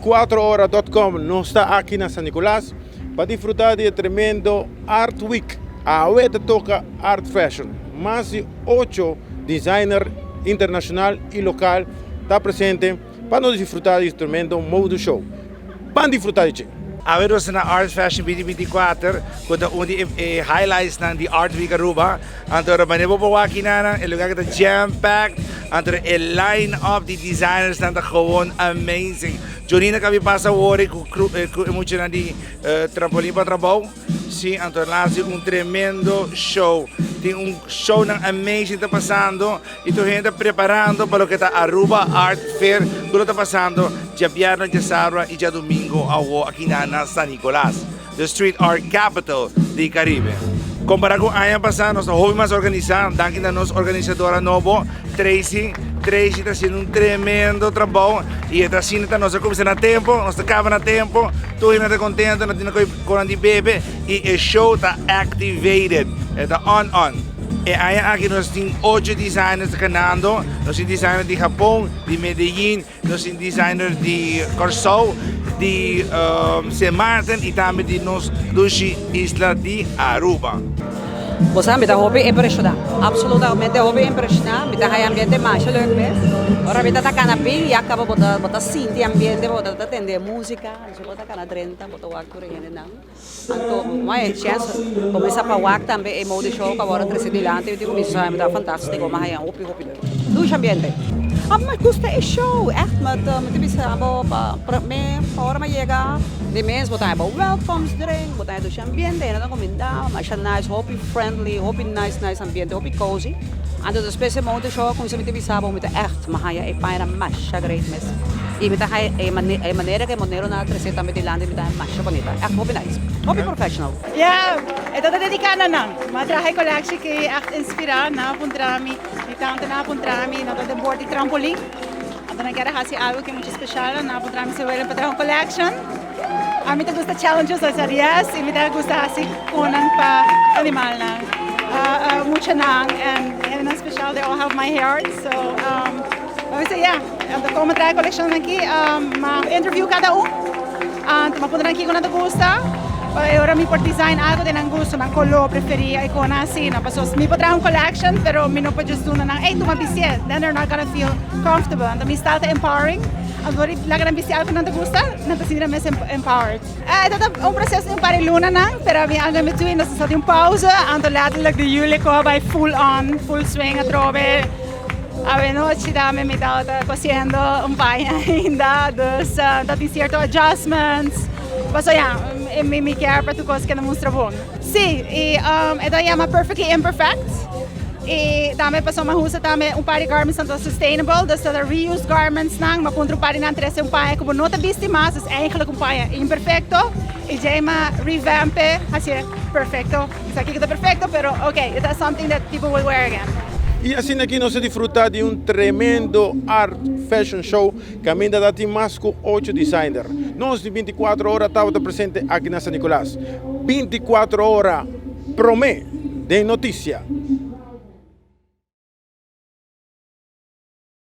24ora.com. Nos ta aki na San Nicolas pa disfruta di e tremendo Art Week. Awe ta toca Art Fashion. Mas di ocho designer internacional y local ta presente pa nos disfruta di e tremendo mode show. Ban disfruta di dje. Awe nos na Art Fashion 2024, cu ta un di e highlights nan di Art Week Aruba. Anto manera bo por wak akinan, e lugar ta jam-packed. Anto e line-up di designers nan ta gewoon amazing. Jonina cabi pasa wori cu e muchanan di Trampolin pa Trabou. Si, anto laatst un tremendo show. Tin un show nan amazing ta pasando y tur hende ta preparando pa loke ta Aruba Art Fair cu lo ta pasando diabierna, diasabra y diadomingo awo aki na San Nicolas, the street art capital di Caribe. Compara cu aña pasa, nos ta hopi mas organisa, danki na nos organisadora nobo, Tracy. Tracy ta haciendo un tremendo trabou y e ta haciendo ta nos a cuminsa na tempo, nos ta caba na tempo, tur hende ta contento, no tin conan di bebe y e show ta activated, e ta on on. E aña aki nos tin ocho designers ganando, nos tin designer di Japon, di Medellin, nos tin designer di Curaçao, di Sint Maarten y tambe di nos dushi isla di Aruba. Bo sa, mi ta hopi impresiona, absolutamente hopi impresiona. Mi ta haya ambiente masha leuk mes. Ora mi ta ta cana bin, ya caba bo ta bo ta sinti ambiente, bo ta tende musica, anto bo ta cana drenta, bo ta wak tur e hendenan. Anto, mai e chance cuminsa pa wak tambe e mode show cu awor a trece dilanti, mi tin cu bisa mi ta fantastico, mi a haya hopi hopi leuk. Dushi ambiente. A mi gusta e show, echt, mi ta mi ta bisa bo pa prome pa ora mi a yega di mes bo ta haya bo welcome drink, bo ta haya dushi ambiente, hende ta cuminda, masha nice, hopi friendly, hopi nice nice ambiente, hopi cozy. Anto despues e mode show a cuminsa mi ta bisa bo mi ta echt mi haya e paña masha great mes. Y mi ta haya e e manera cu e moneronan a trece tambe dilanti mi ta haya masha bonita. Echt hopi nice. Hopi professional. Ja, e ta dedica na nan. Mi a traha e colectie cu echt inspira. Nan a puntra mi, mi tante nan a puntra mi, nan ta den boord di trampolin. Anto nan kier a haci algo cu mucho special. Nan a puntra mi si willen pa traha un collection. Ami ta gusta challenges, I said yes. Y mi ta gusta haci conan pa animalnan, muchanan and hendenan special. They all have my heart. So, mi bisa yeah. Anto como traha e coleccion aki, mi a interview cada un. Anto mi a puntra nan kico nan ta gusta. Pa e ora mi por design algo den nan gusto, nan color preferi, y cosnan asina. Pasobra mi por traha un collection, pero mi no por just duna nan, "Ey, tuma bistié." Then they're not gonna feel comfortable. Anto mi style ta empowering. Anto ora laga nan bisti algo cu nan ta gusta, nan ta sinti nan mes empowered. E ta un proceso di un par di lunanan, pero mi algo in between, nos a sa di un pauze. Anto letterlijk di juli cu a bay full on, full swing atrobe. Awenochi tambe mi tabata cosiendo un paña ainda, dus ta tin cierto adjustments. Paso ya, mi mi kier pa tur cos keda mustra bon. Si, y e ta yama Perfectly Imperfect. Y tambe paso mi a usa tambe un par di garments nan ta sustainable, dus ta reused garments nan. Mi a puntra un par di nan trece un paña cu bo no ta bisti mas, dus eigenlijk un paña imperfecto. Y djey mi a revamp e, haci'e perfecto. Esaki cu ta perfecto, pero ok, it is something that people will wear again. Y asina aki nos a disfruta di un tremendo art fashion show caminda ta tin mas cu ocho designer. Nos di 24 ora tabata presente aki na San Nicolas. 24 ora prome den noticia.